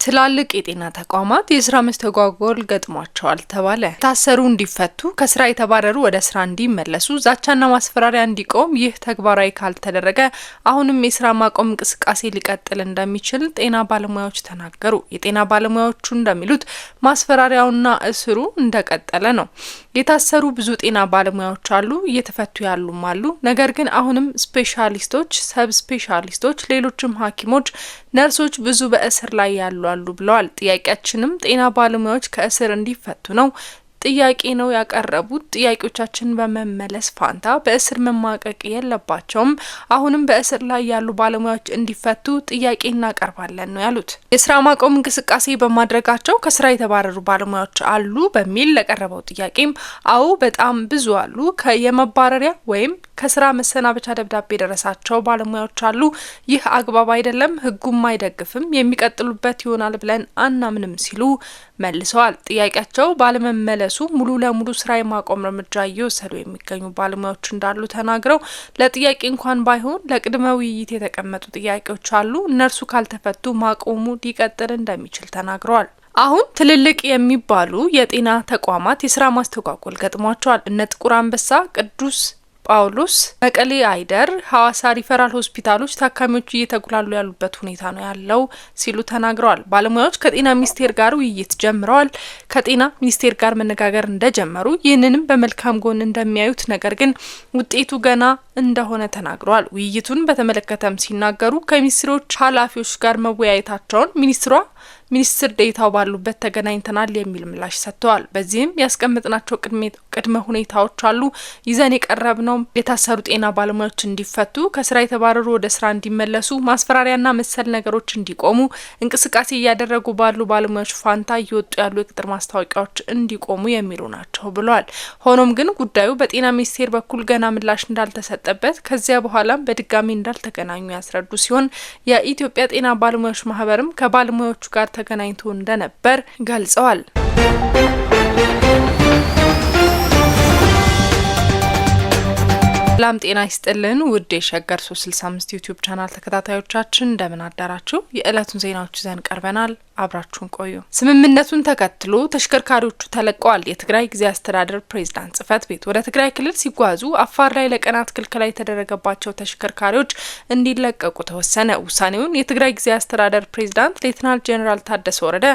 ትላልቅ የጤና ተቋማት የስራ መስተጓጎል ገጥሟቸዋል ተባለ። የታሰሩ እንዲፈቱ፣ ከስራ የተባረሩ ወደ ስራ እንዲመለሱ፣ ዛቻና ማስፈራሪያ እንዲቆም፣ ይህ ተግባራዊ ካልተደረገ አሁንም የስራ ማቆም እንቅስቃሴ ሊቀጥል እንደሚችል ጤና ባለሙያዎች ተናገሩ። የጤና ባለሙያዎቹ እንደሚሉት ማስፈራሪያውና እስሩ እንደቀጠለ ነው። የታሰሩ ብዙ ጤና ባለሙያዎች አሉ፣ እየተፈቱ ያሉም አሉ። ነገር ግን አሁንም ስፔሻሊስቶች፣ ሰብ ስፔሻሊስቶች፣ ሌሎችም ሐኪሞች፣ ነርሶች ብዙ በእስር ላይ ያሉ አሉ ብለዋል። ጥያቄያችንም ጤና ባለሙያዎች ከእስር እንዲፈቱ ነው ጥያቄ ነው ያቀረቡት። ጥያቄዎቻችን በመመለስ ፋንታ በእስር መማቀቅ የለባቸውም። አሁንም በእስር ላይ ያሉ ባለሙያዎች እንዲፈቱ ጥያቄ እናቀርባለን ነው ያሉት። የስራ ማቆም እንቅስቃሴ በማድረጋቸው ከስራ የተባረሩ ባለሙያዎች አሉ በሚል ለቀረበው ጥያቄም አዎ በጣም ብዙ አሉ። የመባረሪያ ወይም ከስራ መሰናበቻ ደብዳቤ የደረሳቸው ባለሙያዎች አሉ። ይህ አግባብ አይደለም፣ ሕጉም አይደግፍም። የሚቀጥሉበት ይሆናል ብለን አናምንም ሲሉ መልሰዋል። ጥያቄያቸው ባለመመለሱ ሙሉ ለሙሉ ስራ የማቆም እርምጃ እየወሰዱ የሚገኙ ባለሙያዎች እንዳሉ ተናግረው ለጥያቄ እንኳን ባይሆን ለቅድመ ውይይት የተቀመጡ ጥያቄዎች አሉ። እነርሱ ካልተፈቱ ማቆሙ ሊቀጥል እንደሚችል ተናግረዋል። አሁን ትልልቅ የሚባሉ የጤና ተቋማት የስራ ማስተጓጎል ገጥሟቸዋል። እነ ጥቁር አንበሳ፣ ቅዱስ ጳውሎስ፣ መቀሌ አይደር፣ ሐዋሳ ሪፈራል ሆስፒታሎች ታካሚዎቹ እየተጉላሉ ያሉበት ሁኔታ ነው ያለው ሲሉ ተናግረዋል። ባለሙያዎች ከጤና ሚኒስቴር ጋር ውይይት ጀምረዋል። ከጤና ሚኒስቴር ጋር መነጋገር እንደጀመሩ ይህንንም በመልካም ጎን እንደሚያዩት ነገር ግን ውጤቱ ገና እንደሆነ ተናግረዋል። ውይይቱን በተመለከተም ሲናገሩ ከሚኒስትሮች ኃላፊዎች ጋር መወያየታቸውን ሚኒስትሯ ሚኒስትር ዴኤታው ባሉበት ተገናኝተናል የሚል ምላሽ ሰጥተዋል። በዚህም ያስቀመጥናቸው ቅድመ ሁኔታዎች አሉ። ይዘን የቀረብነው የታሰሩ ጤና ባለሙያዎች እንዲፈቱ፣ ከስራ የተባረሩ ወደ ስራ እንዲመለሱ፣ ማስፈራሪያና መሰል ነገሮች እንዲቆሙ፣ እንቅስቃሴ እያደረጉ ባሉ ባለሙያዎች ፋንታ እየወጡ ያሉ የቅጥር ማስታወቂያዎች እንዲቆሙ የሚሉ ናቸው ብለዋል። ሆኖም ግን ጉዳዩ በጤና ሚኒስቴር በኩል ገና ምላሽ እንዳልተሰጠበት ከዚያ በኋላም በድጋሚ እንዳልተገናኙ ያስረዱ ሲሆን የኢትዮጵያ ጤና ባለሙያዎች ማህበርም ከባለሙያዎቹ ጋር ተገናኝቶ እንደነበር ገልጸዋል። ሰላም ጤና ይስጥልን ውድ የሸገር 365 ዩቲዩብ ቻናል ተከታታዮቻችን፣ እንደምን አዳራችሁ? የዕለቱን ዜናዎች ይዘን ቀርበናል። አብራችሁን ቆዩ። ስምምነቱን ተከትሎ ተሽከርካሪዎቹ ተለቀዋል። የትግራይ ጊዜያዊ አስተዳደር ፕሬዝዳንት ጽህፈት ቤት ወደ ትግራይ ክልል ሲጓዙ አፋር ላይ ለቀናት ክልከላ የተደረገባቸው ተሽከርካሪዎች እንዲለቀቁ ተወሰነ። ውሳኔውን የትግራይ ጊዜያዊ አስተዳደር ፕሬዝዳንት ሌተናል ጄኔራል ታደሰ ወረደ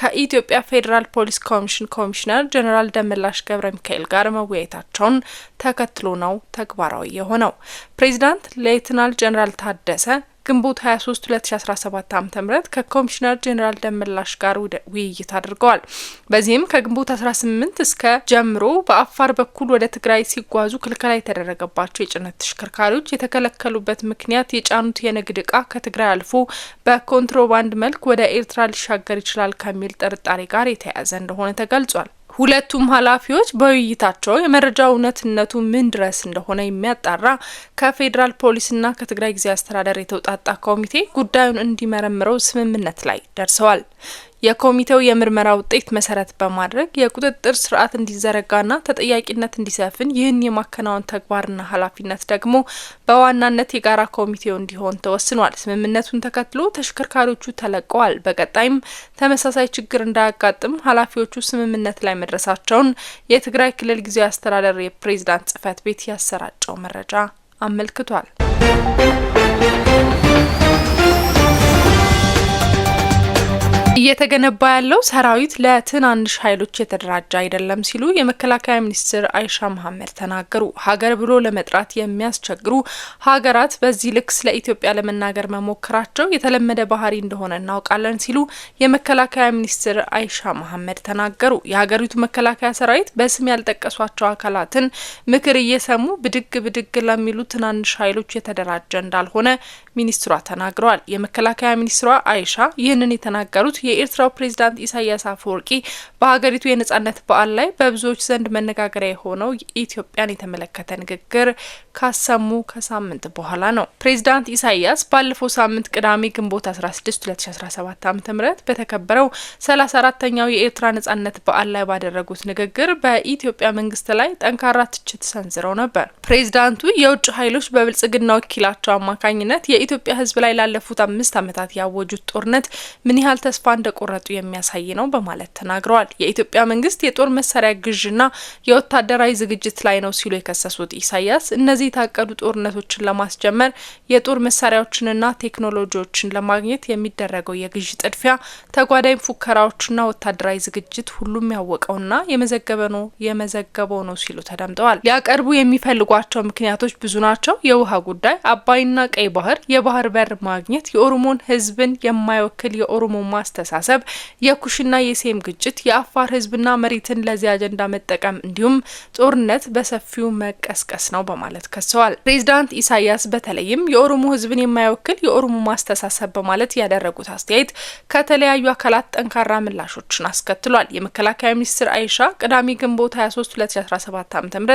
ከኢትዮጵያ ፌዴራል ፖሊስ ኮሚሽን ኮሚሽነር ጄኔራል ደመላሽ ገብረ ሚካኤል ጋር መወያየታቸውን ተከትሎ ነው ተግባራዊ የሆነው። ፕሬዚዳንት ሌተናል ጄኔራል ታደሰ ግንቦት 23 2017 ዓ.ም ከኮሚሽነር ጄኔራል ደመላሽ ጋር ውይይት አድርገዋል። በዚህም ከግንቦት 18 እስከ ጀምሮ በአፋር በኩል ወደ ትግራይ ሲጓዙ ክልከላ የተደረገባቸው የጭነት ተሽከርካሪዎች የተከለከሉበት ምክንያት የጫኑት የንግድ እቃ ከትግራይ አልፎ በኮንትሮባንድ መልክ ወደ ኤርትራ ሊሻገር ይችላል ከሚል ጥርጣሬ ጋር የተያያዘ እንደሆነ ተገልጿል። ሁለቱም ኃላፊዎች በውይይታቸው የመረጃው እውነትነቱ ምን ድረስ እንደሆነ የሚያጣራ ከፌዴራል ፖሊስና ከትግራይ ጊዜያዊ አስተዳደር የተውጣጣ ኮሚቴ ጉዳዩን እንዲመረምረው ስምምነት ላይ ደርሰዋል። የኮሚቴው የምርመራ ውጤት መሰረት በማድረግ የቁጥጥር ስርዓት እንዲዘረጋና ተጠያቂነት እንዲሰፍን፣ ይህን የማከናወን ተግባርና ኃላፊነት ደግሞ በዋናነት የጋራ ኮሚቴው እንዲሆን ተወስኗል። ስምምነቱን ተከትሎ ተሽከርካሪዎቹ ተለቀዋል። በቀጣይም ተመሳሳይ ችግር እንዳያጋጥም ኃላፊዎቹ ስምምነት ላይ መድረሳቸውን የትግራይ ክልል ጊዜያዊ አስተዳደር የፕሬዝዳንት ጽህፈት ቤት ያሰራጨው መረጃ አመልክቷል። እየተገነባ ያለው ሰራዊት ለትናንሽ ኃይሎች የተደራጀ አይደለም ሲሉ የመከላከያ ሚኒስትር አይሻ መሀመድ ተናገሩ። ሀገር ብሎ ለመጥራት የሚያስቸግሩ ሀገራት በዚህ ልክ ስለ ኢትዮጵያ ለመናገር መሞከራቸው የተለመደ ባህሪ እንደሆነ እናውቃለን ሲሉ የመከላከያ ሚኒስትር አይሻ መሀመድ ተናገሩ። የሀገሪቱ መከላከያ ሰራዊት በስም ያልጠቀሷቸው አካላትን ምክር እየሰሙ ብድግ ብድግ ለሚሉ ትናንሽ ኃይሎች የተደራጀ እንዳልሆነ ሚኒስትሯ ተናግረዋል። የመከላከያ ሚኒስትሯ አይሻ ይህንን የተናገሩት የኤርትራው ፕሬዚዳንት ኢሳያስ አፈወርቂ በሀገሪቱ የነጻነት በዓል ላይ በብዙዎች ዘንድ መነጋገሪያ የሆነው ኢትዮጵያን የተመለከተ ንግግር ካሰሙ ከሳምንት በኋላ ነው። ፕሬዚዳንት ኢሳያስ ባለፈው ሳምንት ቅዳሜ ግንቦት 16 2017 ዓ.ም በተከበረው 34ተኛው የኤርትራ ነጻነት በዓል ላይ ባደረጉት ንግግር በኢትዮጵያ መንግስት ላይ ጠንካራ ትችት ሰንዝረው ነበር። ፕሬዚዳንቱ የውጭ ኃይሎች በብልጽግና ወኪላቸው አማካኝነት የኢትዮጵያ ሕዝብ ላይ ላለፉት 5 ዓመታት ያወጁት ጦርነት ምን ያህል ተስፋ እንደቆረጡ የሚያሳይ ነው በማለት ተናግረዋል። የኢትዮጵያ መንግስት የጦር መሳሪያ ግዥና የወታደራዊ ዝግጅት ላይ ነው ሲሉ የከሰሱት ኢሳያስ እነዚህ የታቀዱ ጦርነቶችን ለማስጀመር የጦር መሳሪያዎችንና ቴክኖሎጂዎችን ለማግኘት የሚደረገው የግዥ ጥድፊያ፣ ተጓዳኝ ፉከራዎችና ወታደራዊ ዝግጅት ሁሉም ያወቀውና የመዘገበው ነው ሲሉ ተደምጠዋል። ሊያቀርቡ የሚፈልጓቸው ምክንያቶች ብዙ ናቸው። የውሃ ጉዳይ፣ አባይና ቀይ ባህር፣ የባህር በር ማግኘት፣ የኦሮሞን ህዝብን የማይወክል የኦሮሞ ማስተሳሰብ፣ የኩሽና የሴም ግጭት፣ የአፋር ህዝብና መሬትን ለዚህ አጀንዳ መጠቀም እንዲሁም ጦርነት በሰፊው መቀስቀስ ነው በማለት ከሰዋል። ፕሬዚዳንት ኢሳያስ በተለይም የኦሮሞ ህዝብን የማይወክል የኦሮሞ ማስተሳሰብ በማለት ያደረጉት አስተያየት ከተለያዩ አካላት ጠንካራ ምላሾችን አስከትሏል። የመከላከያ ሚኒስትር አይሻ ቅዳሜ ግንቦት 23 2017 ዓ.ም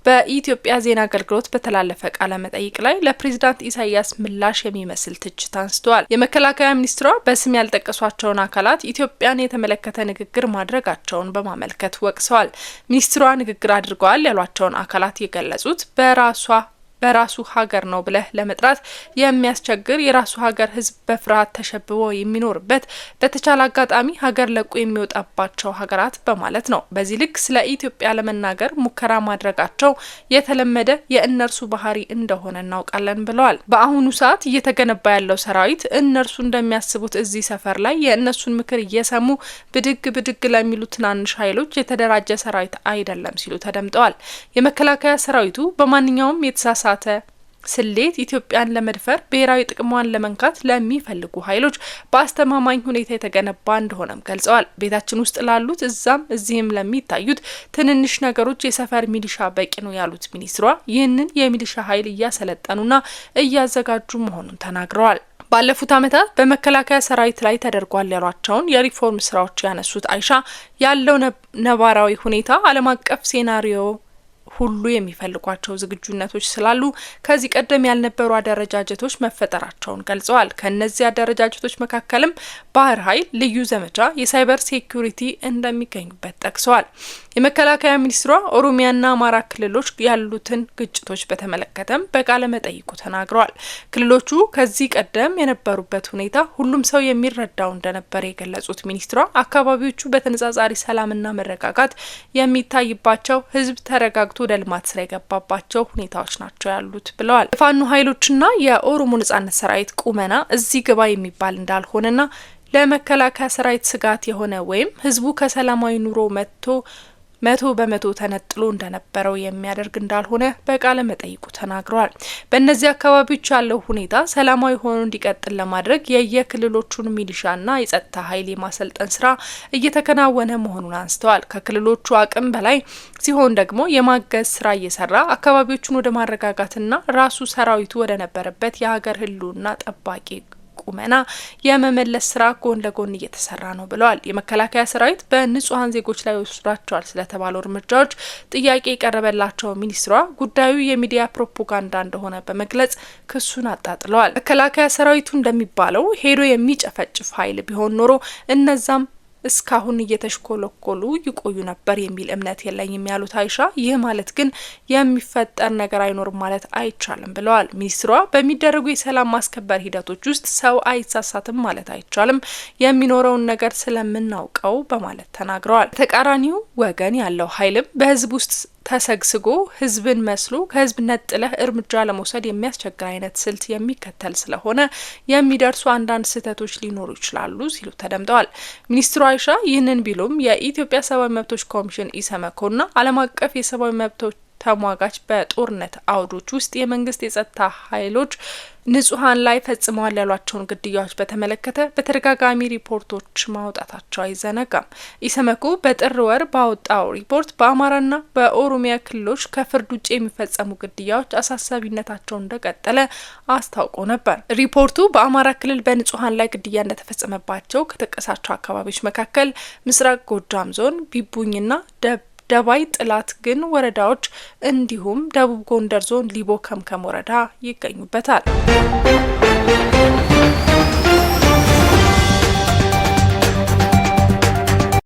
በኢትዮጵያ ዜና አገልግሎት በተላለፈ ቃለ መጠይቅ ላይ ለፕሬዚዳንት ኢሳያስ ምላሽ የሚመስል ትችት አንስተዋል። የመከላከያ ሚኒስትሯ በስም ያልጠቀሷቸውን አካላት ኢትዮጵያን የተመለከተ ንግግር ማድረጋቸውን በማመልከት ወቅሰዋል። ሚኒስትሯ ንግግር አድርገዋል ያሏቸውን አካላት የገለጹት በራሱ ሀገር ነው ብለህ ለመጥራት የሚያስቸግር፣ የራሱ ሀገር ህዝብ በፍርሃት ተሸብቦ የሚኖርበት፣ በተቻለ አጋጣሚ ሀገር ለቆ የሚወጣባቸው ሀገራት በማለት ነው። በዚህ ልክ ስለ ኢትዮጵያ ለመናገር ሙከራ ማድረጋቸው የተለመደ የእነርሱ ባህሪ እንደሆነ እናውቃለን ብለዋል። በአሁኑ ሰዓት እየተገነባ ያለው ሰራዊት እነርሱ እንደሚያስቡት እዚህ ሰፈር ላይ የእነሱን ምክር እየሰሙ ብድግ ብድግ ለሚሉ ትናንሽ ኃይሎች የተደራጀ ሰራዊት አይደለም ሲሉ ተደምጠዋል። የመከላከያ ሰራዊቱ በማንኛውም የተሳሳተ ስሌት ኢትዮጵያን ለመድፈር፣ ብሔራዊ ጥቅሟን ለመንካት ለሚፈልጉ ኃይሎች በአስተማማኝ ሁኔታ የተገነባ እንደሆነም ገልጸዋል። ቤታችን ውስጥ ላሉት እዛም እዚህም ለሚታዩት ትንንሽ ነገሮች የሰፈር ሚሊሻ በቂ ነው ያሉት ሚኒስትሯ ይህንን የሚሊሻ ኃይል እያሰለጠኑና እያዘጋጁ መሆኑን ተናግረዋል። ባለፉት ዓመታት በመከላከያ ሰራዊት ላይ ተደርጓል ያሏቸውን የሪፎርም ስራዎች ያነሱት አይሻ ያለው ነባራዊ ሁኔታ፣ ዓለም አቀፍ scenario ሁሉ የሚፈልጓቸው ዝግጁነቶች ስላሉ ከዚህ ቀደም ያልነበሩ አደረጃጀቶች መፈጠራቸውን ገልጸዋል። ከእነዚህ አደረጃጀቶች መካከልም ባህር ኃይል፣ ልዩ ዘመቻ፣ የ cyber security እንደሚገኙበት ጠቅሰዋል። የመከላከያ ሚኒስትሯ ኦሮሚያና አማራ ክልሎች ያሉትን ግጭቶች በተመለከተም በቃለ መጠይቁ ተናግረዋል። ክልሎቹ ከዚህ ቀደም የነበሩበት ሁኔታ ሁሉም ሰው የሚረዳው እንደነበር የገለጹት ሚኒስትሯ አካባቢዎቹ በተነጻጻሪ ሰላምና መረጋጋት የሚታይባቸው፣ ህዝብ ተረጋግቶ ወደ ልማት ስራ የገባባቸው ሁኔታዎች ናቸው ያሉት ብለዋል። የፋኖ ኃይሎችና የኦሮሞ ነጻነት ሰራዊት ቁመና እዚህ ግባ የሚባል እንዳልሆነና ለመከላከያ ሰራዊት ስጋት የሆነ ወይም ህዝቡ ከሰላማዊ ኑሮ መጥቶ 100% ተነጥሎ እንደነበረው የሚያደርግ እንዳልሆነ በቃለ መጠይቁ ተናግረዋል። በእነዚህ አካባቢዎች ያለው ሁኔታ ሰላማዊ ሆኖ እንዲቀጥል ለማድረግ የየክልሎቹን ሚሊሻና የጸጥታ ኃይል የማሰልጠን ስራ እየተከናወነ መሆኑን አንስተዋል። ከክልሎቹ አቅም በላይ ሲሆን ደግሞ የማገዝ ስራ እየሰራ አካባቢዎቹን ወደ ማረጋጋትና ራሱ ሰራዊቱ ወደ ነበረበት የሀገር ህልውና ጠባቂ ቁመና የመመለስ ስራ ጎን ለጎን እየተሰራ ነው ብለዋል። የመከላከያ ሰራዊት በንጹሐን ዜጎች ላይ ወስዷቸዋል ስለተባሉ እርምጃዎች ጥያቄ የቀረበላቸው ሚኒስትሯ ጉዳዩ የሚዲያ ፕሮፓጋንዳ እንደሆነ በመግለጽ ክሱን አጣጥለዋል። መከላከያ ሰራዊቱ እንደሚባለው ሄዶ የሚጨፈጭፍ ኃይል ቢሆን ኖሮ እነዛም እስካሁን እየተሽኮለኮሉ ይቆዩ ነበር የሚል እምነት የለኝም ያሉት አይሻ ይህ ማለት ግን የሚፈጠር ነገር አይኖርም ማለት አይቻልም ብለዋል። ሚኒስትሯ በሚደረጉ የሰላም ማስከበር ሂደቶች ውስጥ ሰው አይሳሳትም ማለት አይቻልም፣ የሚኖረውን ነገር ስለምናውቀው በማለት ተናግረዋል። ተቃራኒው ወገን ያለው ኃይልም በህዝብ ውስጥ ተሰግስጎ ህዝብን መስሎ ከህዝብ ነጥለህ እርምጃ ለመውሰድ የሚያስቸግር አይነት ስልት የሚከተል ስለሆነ የሚደርሱ አንዳንድ ስህተቶች ሊኖሩ ይችላሉ ሲሉ ተደምጠዋል። ሚኒስትሩ አይሻ ይህንን ቢሉም የኢትዮጵያ ሰብአዊ መብቶች ኮሚሽን ኢሰመኮና ዓለም አቀፍ የሰብአዊ መብቶች ተሟጋች በጦርነት አውዶች ውስጥ የመንግስት የጸጥታ ኃይሎች ንጹሐን ላይ ፈጽመዋል ያሏቸውን ግድያዎች በተመለከተ በተደጋጋሚ ሪፖርቶች ማውጣታቸው አይዘነጋም። ኢሰመኮ በጥር ወር ባወጣው ሪፖርት በአማራና በኦሮሚያ ክልሎች ከፍርድ ውጭ የሚፈጸሙ ግድያዎች አሳሳቢነታቸው እንደቀጠለ አስታውቆ ነበር። ሪፖርቱ በአማራ ክልል በንጹሐን ላይ ግድያ እንደተፈጸመባቸው ከጠቀሳቸው አካባቢዎች መካከል ምስራቅ ጎጃም ዞን ቢቡኝና ደባይ ጥላት ግን ወረዳዎች እንዲሁም ደቡብ ጎንደር ዞን ሊቦ ከምከም ወረዳ ይገኙበታል።